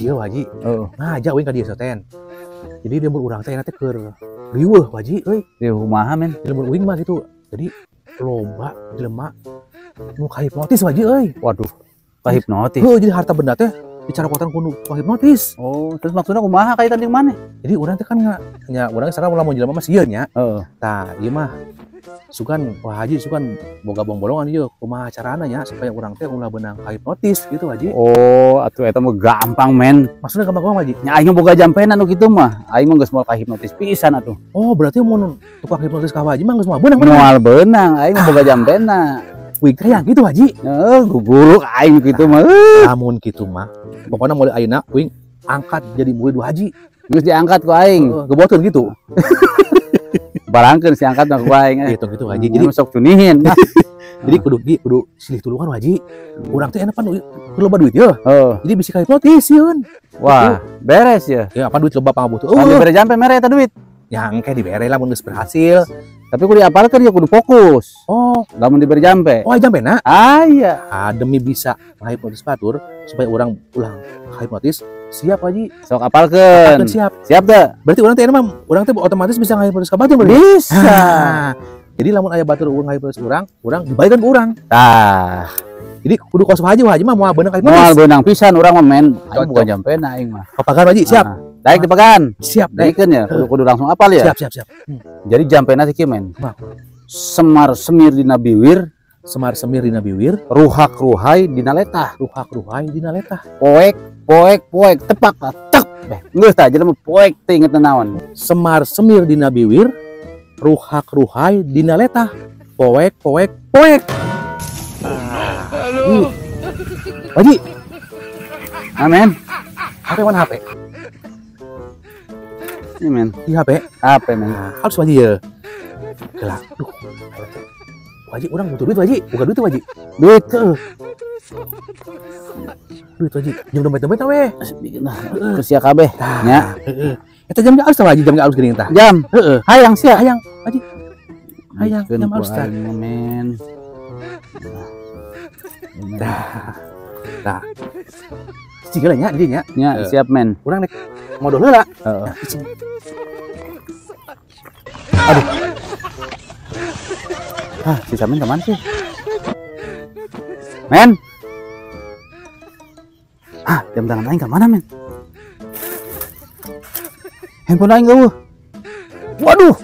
Iya Haji. Ngajak we ka dieu teh. Jadi dia urang teh teh keur riweuh Haji euy. Riweuh kumaha men? Di lembur uing mah gitu. Jadi loba jelema nu kahipnotis Haji euy. Waduh, kahipnotis. Heuh, jadi harta benda teh dicarokotan ku nu kahipnotis. Oh, terus maksudnya kumaha kaitan jeung maneh? Jadi urang teh kan nya urang sekarang lamun jelema mah sieun nya. Heeh. Tah, ieu mah sugan Wah Haji sugan boga bong-bolongan ieu kumaha carana nya supaya urang teh ulah beunang kahipnotis gitu Haji. Oh, atuh eta mah gampang men. Maksudnya gampang kumaha Haji? Nya aing mah boga jampenan nu kitu mah. Aing mah geus moal kahipnotis pisan atuh. Oh, berarti mun tukang hipnotis ka Haji mah geus moal beunang beunang. Moal beunang, aing mah boga jampena. Wih, teh gitu Haji. Heeh, guguruk aing kitu mah. Lamun kitu mah pokoknya mulai ayeuna uing angkat jadi murid Haji. Geus diangkat ku aing. Gebokeun gitu. Barangkeun si angkat mah ku aing. Gitu gitu Haji. Jadi sok cunihin. Jadi kudu silih tulungan Haji. Urang teh enak pan loba duit ye. Jadi bisa kahipnotis sieun. Wah, beres ya. Ya apa duit loba pangabutuh. Pan dibere jampe mere eta duit. Ya engke dibere lah mun geus berhasil. Tapi kudu diapalkeun ya kudu fokus. Oh, lamun diberi jampe. Oh, jampena? Ah iya. Ah, demi bisa ngahipnotis batur supaya urang ulah hipnotis, siap Haji. Sok apalkeun. Siap. Siap teu? Berarti urang teh mah urang teh otomatis bisa ngahipnotis ka batur berarti. Bisa. Nah, jadi lamun aya batur urang ngahipnotis urang, urang dibayarkan ku urang. Tah. Jadi kudu kos Haji, Haji mah moal beunang kahipnotis. Moal beunang pisan urang mah men. Aing bukan jampena aing mah. Papagan Haji, siap. Daek dipegan. Siap, daek. Daekeun ya, kudu langsung apal ya. Siap, siap, siap. Jadi jampena teh kieu men. Semar semir dina biwir, semar semir dina biwir, ruhak ruhai dina letah, ruhak ruhai dina letah. Poek, poek, poek, tepak tek. Geus tah jelema poek teh inget naon. Semar semir dina biwir, ruhak ruhai dina letah. Poek, poek, poek. Halo. Haji. Amin. HP mana HP? Ini men. Di HP? HP men. Harus Haji ya. Gelap. Duh. Haji orang butuh duit Haji. Bukan duit Haji. Duit. Duit Haji. Jam dompet-dompet we. Nah, ke sia kabeh. Nya. Heeh. Eta jam alus tah Haji, jam alus geuning tah. Jam. Heeh. Hayang sia. Hayang Haji. Hayang jam alus tah. Men. Tah. Tah. Cigala nya di nya. Nya, siap men. Urang rek modal heula. Heeh. Aduh. Ah, si Samin kemana sih? Men. Ah, jam tangan aing kemana, men? Handphone aing eueuh. Waduh.